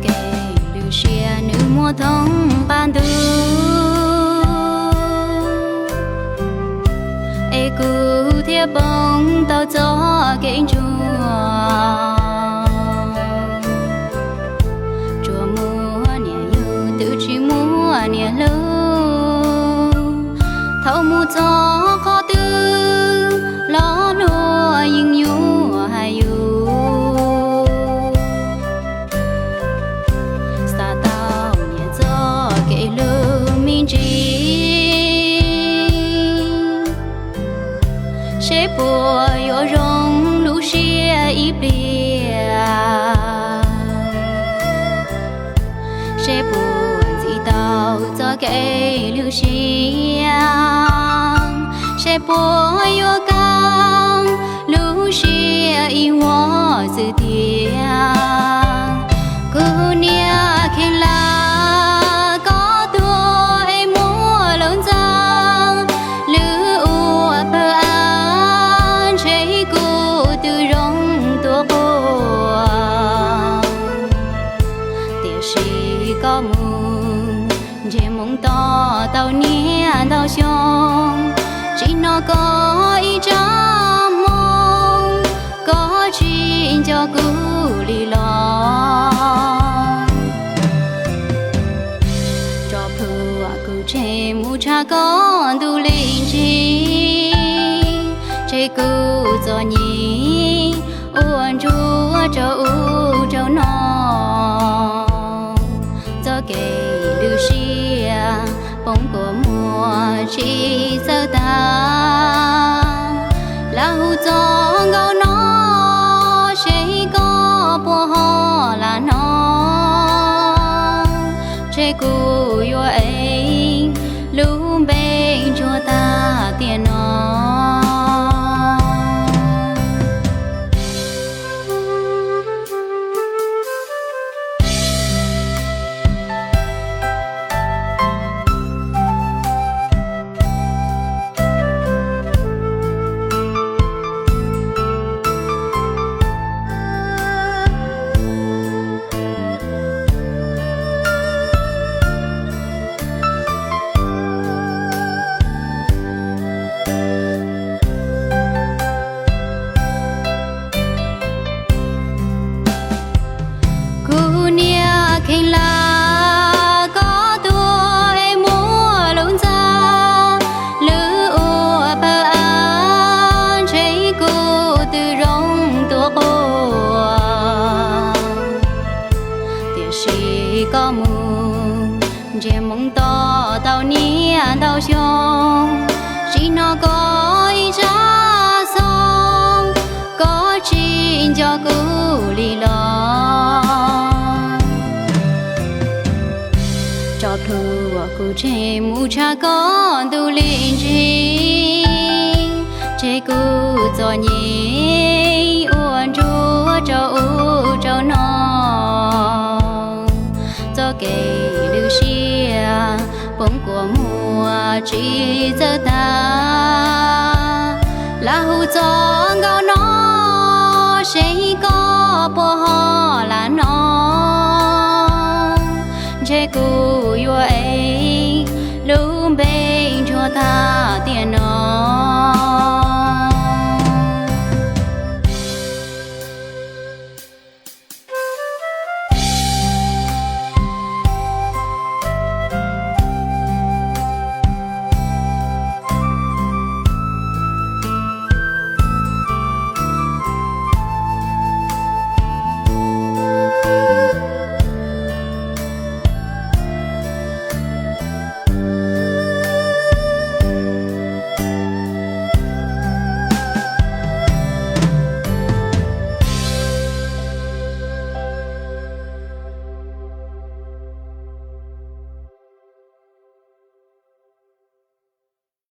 Kev lwj siab nws muaj thoob qab ntuj, es kuv thiaj poob tau txoj kev ntsuag. Tsuas muaj niam yug twb tsis muaj niam hlub. Thaum mus txog qhov twg los luag yeej yuav hais yus. Xav tau niam txoj kev hlub me ntsis, seb puas yuav zoo lub siab ib pliag, seb puas ntxiv tau txoj kev lwj siab, seb puas yuav kaj lub siab ib vuag xwb tiag. Kuv niam kheev lam koj tuag es muab lub ntxa lwm ua pawg av, ntshe kuv twb zoo tuaj quas. Tiam sis koj mus ntsej moo to tau niaj ntau xyoo, tsis hnov koj ib tsab hmoo, koj tsis nco kuv li los. Tso plhuav kuv tseg mus tshaj koj ntu li ntsis, tseg kuv txom nyem ua ntsuag rau ub rau no. Txoj kev lwj siab poob kua muag tsis txawj tag, lam hu txoj nkauj no seb koj puas ho lam hnov, tseg kuv yuav ev lub npe ntsuag tag tiam no. Kuv niam kheev lam koj tuag es muab lub ntxa lwm ua pawg av, ntshe kuv twb zoo tuaj quas. Tiam sis koj mus ntsiag moo to tau niaj ntau xyoo, tsis hnov koj ib tsab xov, koj tsis nco kuv li los. Tso plhuav kuv tseg mus tshaj koj ntu li ntsis, tseg kuv txom nyem ua ntsuag rau ub rau no. Txoj kev lwj siab poob kua muag tsis txawj tag, lam hu txoj nkauj no seb koj puas ho